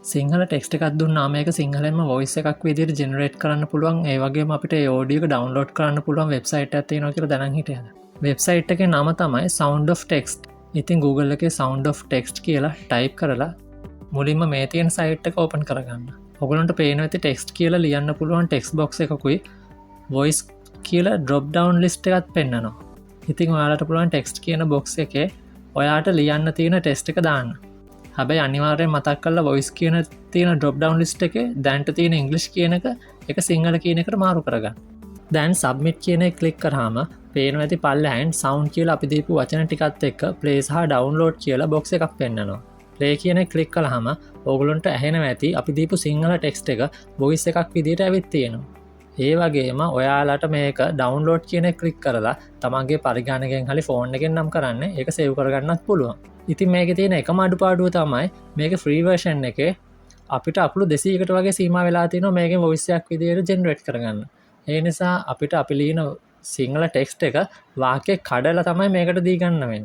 Sinhala text එකක් දුන්නාම ඒක සිංහලෙන්ම වොයිස් එකක් විදිහට ජෙනරේට් කරන්න පුළුවන්, ඒ වගේම අපිට ඒ ඔඩියෝ එක ඩවුන්ලෝඩ් කරන්න පුළුවන් වෙබ්සයිට් එකක් තියෙනවා කියලා දැනන් හිටියද? වෙබ්සයිට් එකේ නම තමයි Sound of Text. ඉතින් Google එකේ Sound of Text කියලා ටයිප් කරලා මුලින්ම මේ තියෙන සයිට් එක ඕපන් කරගන්න. ඔයගොල්ලන්ට පේනවා ඇති ටෙක්ස්ට් කියලා ලියන්න පුළුවන් ටෙක්ස්ට් බොක්ස් එකකුයි වොයිස් කියලා ඩ්‍රොප් ඩවුන් ලිස්ට් එකත් පෙන්නනවා. ඉතින් ඔයාලට පුළුවන් ටෙක්ස්ට් කියන බොක්ස් එකේ ඔයාට ලියන්න තියෙන ටෙක්ස්ට් එක දාන්න. හැබැයි අනිවාර්යෙන් මතක් කරලා වොයිස් කියන තියෙන ඩ්‍රොප් ඩවුන් ලිස්ට් එකේ දැන්ට තියෙන ඉංග්‍රීසි කියන එක ඒක සිංහල කියන එකට මාරු කරගන්න. දැන් සබ්මිට් කියන එක ක්ලික් කරාම පේනවා ඇති පල්ලෙහායින් සවුන්ඩ් කියලා අපි දීපු වචන ටිකත් එක්ක ප්ලේ සහ ඩවුන්ලෝඩ් කියලා බොක්ස් එකක් පෙන්නනවා. ප්ලේ කියන එක ක්ලික් කළාම ඕගොල්ලන්ට ඇහෙනවා ඇති අපි දීපු සිංහල ටෙක්ස්ට් එක වොයිස් එකක් විදිහට ඇවිත් තියෙනවා. ඒ වගේම ඔයාලට මේක ඩවුන්ලෝඩ් කියන එක ක්ලික් කරලා තමන්ගේ පරිගණකයෙන් හරි ෆෝන් එකෙන් නම් කරන්නේ ඒක සේව් කරගන්නත් පුළුවන්. ඉතින් මේකේ තියෙන එකම අඩුපාඩුව තමයි මේක ෆ්‍රී වර්ෂන් එකේ අපිට අකුරු 200කට වගේ සීමා වෙලා තිනවා මේකෙන් වොයිස් එකක් විදිහට ජෙනරේට් කරගන්න. ඒ නිසා අපිට අපි ලියන සිංහල ටෙක්ස්ට් එක වාක්‍ය කඩලා තමයි මේකට දී ගන්න වෙන්නේ.